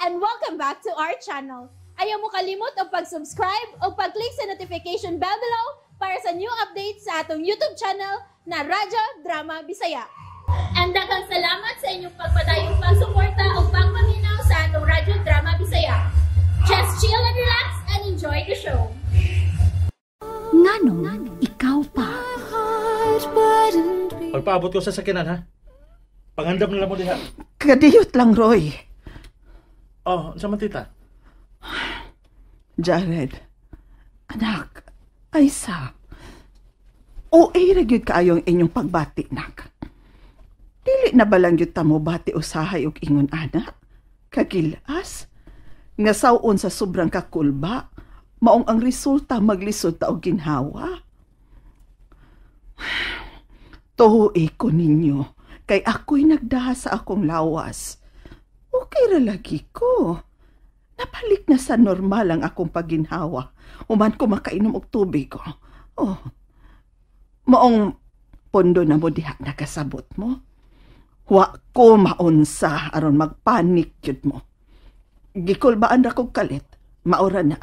And welcome back to our channel. Ayaw mo kalimot og pag-subscribe o pag-click sa notification bell below para sa new updates sa atong YouTube channel na Radyo Drama Bisaya. And daghang salamat sa inyong pagpadayong pagsuporta o pagpaminaw sa atong Radyo Drama Bisaya. Just chill and relax and enjoy the show. Nganong ikaw pa? Pagpaabot ko sa sakinan, ha? Pangandam na lang mo diha. Kadiyot lang, Roy. Oh, sa man, tita? Jared, anak, Aysa, OA ra gyud kaayo ang inyong pagbati, nak. Dili na ba lang gyud ta mo bati usahay og ingon ana? Kagilas? Nga saw-on sa sobrang kakulba, maong ang resulta maglisod ta og ginhawa. Tuhi ko ninyo, kay ako'y nagdaha sa akong lawas. Okay ra lagi ko. Nabalik na sa normal ang akong pagginhawa. Human ko makainom og tubig ko. Oh. Maong pondo na mo diha nakasabot mo. Wa ko maunsa aron magpanik yun mo. Gikulbaan ra kog kalit. Maura na.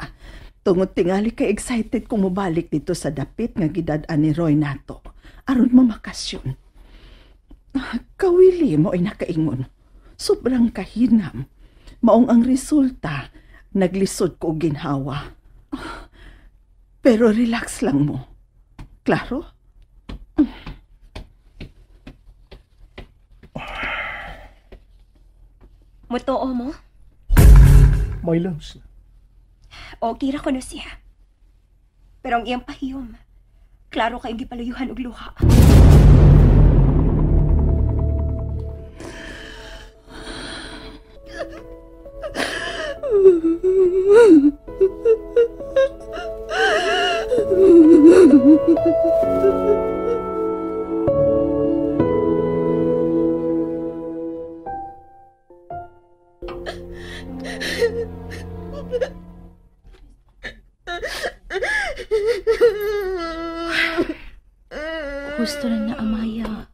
Tungod tingali kay excited kung mobalik dito sa dapit nga gidad-an ni Roy nato. Aron mamakasyon. Kawili mo ay nakaingon. Sobrang kahinam. Maong ang resulta, naglisod ko og ginhawa. Pero relax lang mo. Klaro? Motoo mo? My loves. Okay ra kuno siya. Pero ang iyang pahiyom, klaro kayong gipaluyuhan og luha. Gusto na na, Amaya.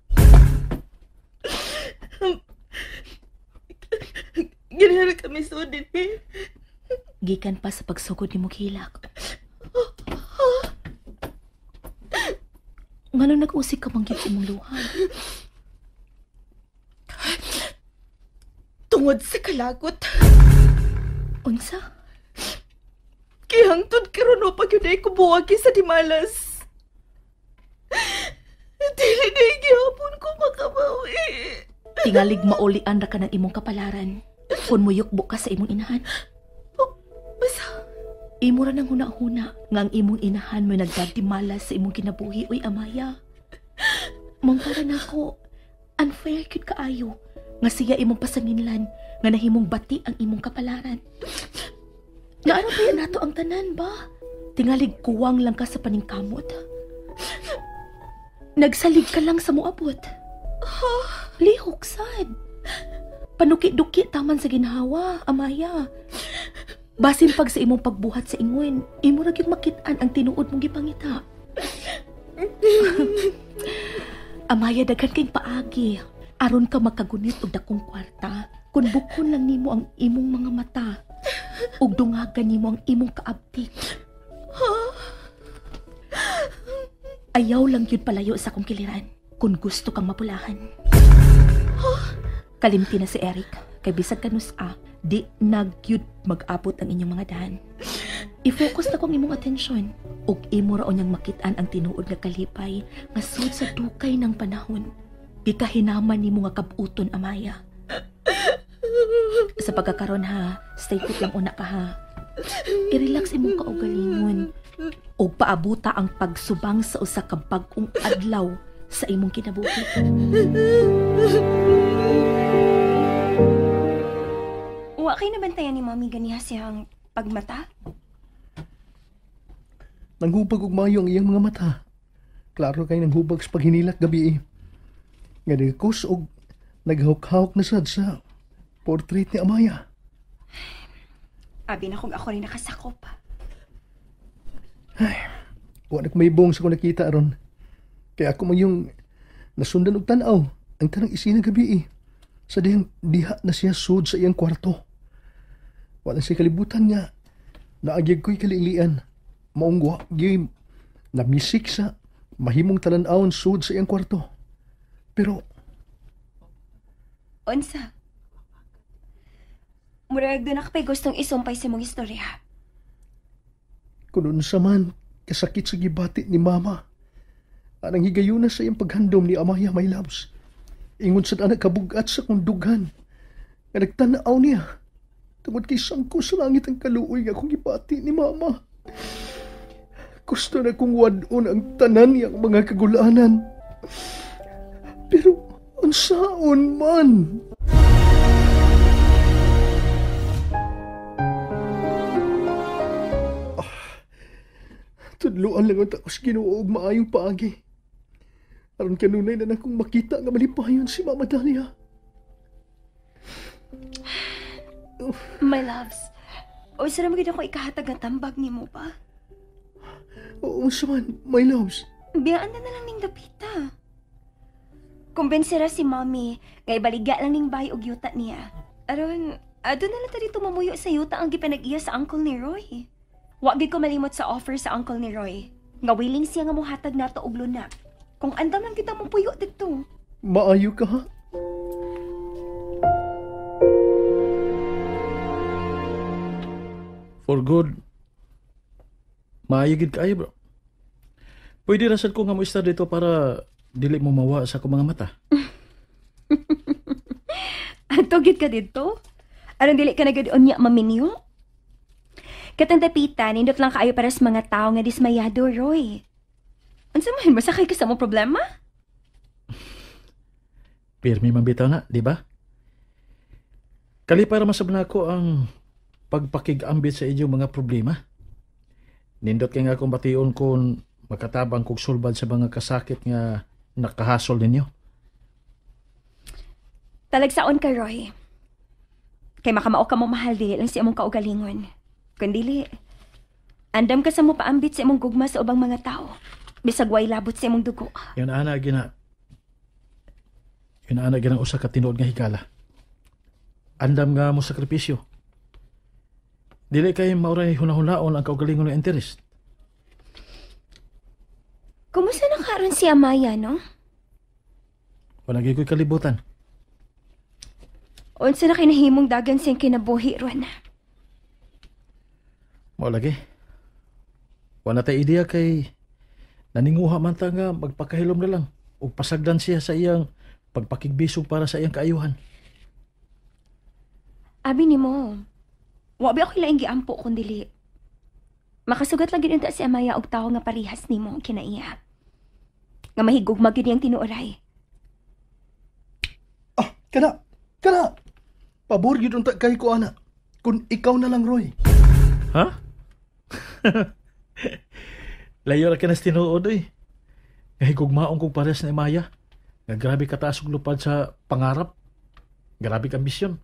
Ginahara kami sudin eh. Gikan pa sa pagsugod ni Mukilak. Ngano nag-usik ka manggit sa imong luha? Tungod sa kalagot. Unsa? Kihangtod karon o pag yun ay kubuwagi sa Dimalas. Dili na gihapon ko makabawi. Tingalig maulian ra ka ng imong kapalaran. Kung muyukbo ka sa imong inahan. Oh, basta. Imo ra nang huna-huna nga ang imong inahan mo'y nagdadimalas sa imong kinabuhi, uy Amaya. Mong para nako, unfair gyud kaayo nga siya imong pasanginlan nga nahimong bati ang imong kapalaran. Naano ba yan nato ang tanan ba? Tingalig kuwang lang ka sa paningkamot. Nagsalig ka lang sa muabot. Lihok sad. Panuki-duki taman sa ginhawa, Amaya. Basin pag sa imong pagbuhat sa ingon, imo ra gyud makit-an ang tinuod mong gipangita. Amaya, daghan kayong paagi. Aron ka makagunit og dakong kwarta, kun bukon lang nimo ang imong mga mata ug dungagan nimo ang imong kaabtik. Ayaw lang yun palayo sa akong kiliran kung gusto kang mapulahan. Kalimti na si Eric, kay bisag kanus-a, di nagyud mag-abot ang inyong mga dahan. I-focus na kong imong atensyon ug imo ra unyang makit-an ang tinuod nga kalipay nga sud sa dukay ng panahon. Gikahinaman nimo nga kabuton, Amaya. Sa pagkakaron ha, stay put lang una ka ha. I-relax imong kaugalingon ug paabuta ang pagsubang sa usa ka bag-ong adlaw sa imong kinabuhi. Wa kay nabantayan ni Mami ganiha siyang pagmata? Nanghubag og maayo ang iyang mga mata. Klaro kay nanghubag sa paghinilak gabi eh. Nga nagkus og naghawk-hawk na sad sa portrait ni Amaya. Abi na kung ako rin nakasakop. Ay, wa na ko may buong sa kung nakita aron. Kaya ako man yung nasundan og tan-aw ang tanang isina gabi eh. Sa dihang diha na siya sud sa iyang kwarto. Wala siya kalibutan nga. Naagyag ko'y kalilian. Maong wa gyud namisik sa mahimong talan-awon sud sa iyang kwarto. Pero Unsa? Murag doon na kapay gustong isumpay sa mong istorya. Kung unsa man, kasakit sa gibati ni Mama. Anang higayuna sa iyang paghandom ni Amaya, my loves. Ingon sad anak kabugat sa kong dughan. Nga nagtanaw niya. Tungod kay sangko sa langit ang kaluoy nga akong gibati ni Mama. Gusto na kong wad-on ang tanan niyang mga kagulanan. Pero unsaon man? Tudloan lang ang takos Ginoo og maayong paagi. Aron kanunay na nakong makita nga malipayon si Mama Dalia. My loves, unsa ra man gyud ako ikahatag nga tambag nimo ba? Oo, unsa man, my loves. Biyaan na lang ning dapita. Kumbensera si Mommy nga ibaligya lang ning bahay og yuta niya. Aron, adto na lang ta dito mamuyo sa yuta ang gipanag-iya sa uncle ni Roy. Wa gyud ko malimot sa offer sa uncle ni Roy. Nga willing siya nga mohatag nato og lunak. Kung andam lang kita mong puyo dito. Maayo ka ha? For good, maayo gid kaayo bro. Pwede ra sad ko nga mo istar dito para dili mo mawa sa akong mga mata. Anto gid ka dito? Aron dili ka na gud unya maminyo? Katang dapita, nindot lang kaayo para sa mga tao nga dismayado, Roy. Unsa man, masakay ka sa mong problema? Pirmi man bitaw na, di ba? Kali para masab na ako ang pagpakig-ambit sa inyong mga problema. Nindot kay nga akong bation kung makatabang kog sulbad sa mga kasakit nga nakahasol ninyo. Talagsaon ka, Roy. Kay makamao ka mo mahal, dili lang sa imong kaugalingon. Kundili, andam ka sa mo paambit sa imong gugma sa ubang mga tao. Bisag way labot sa imong dugo. Yun ana gina. Yun ana gina usa ka tinuod nga higala. Andam nga mo sakripisyo. Dili kay mauray hunahunaon ang kaugalingon nga interest. Kumusta na karon si Amaya, no? Wala gyud ko'y kalibutan. Unsa na kinahimong dagan siyang kinabuhi ron? Mao lagi. Wala tay ideya kay naninguha man ta nga magpakahilom na lang ug pasagdan siya sa iyang pagpakigbisog para sa iyang kaayuhan. Abi nimo, wa ba ako laing giampo kun dili. Makasugat lang gyud unta si Amaya og tawo nga parihas nimo ang kinaiya. Nga mahigugma gyud niyang tinuoray. Ah, kana. Kana. Pabor gyud unta kay ko ana. Kun ikaw na lang, Roy. Ha? Layo ra ka nas tinuod oy. Nga higugmaon kog parehas ni Amaya. Nga grabe kataas og lupad sa pangarap. Grabe ka ambisyon.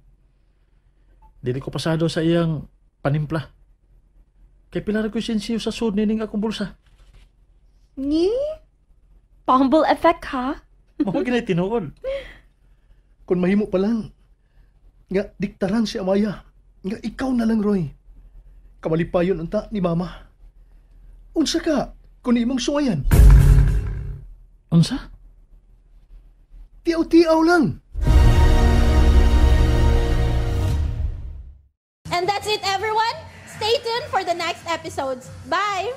Dili ko pasado sa iyang panimpla. Kay pila ra ko'y sensiyo sa sud nining akong bulsa. Ni? Bumble effect ha? Mao ginay tinuod. Kung mahimo pa lang, nga diktaran si Amaya, nga ikaw na lang, Roy. Kamalipayon unta ni Mama. Unsa ka kung imong suwayan? Unsa? Tiaw-tiaw lang. And that's it, everyone. Stay tuned for the next episodes. Bye!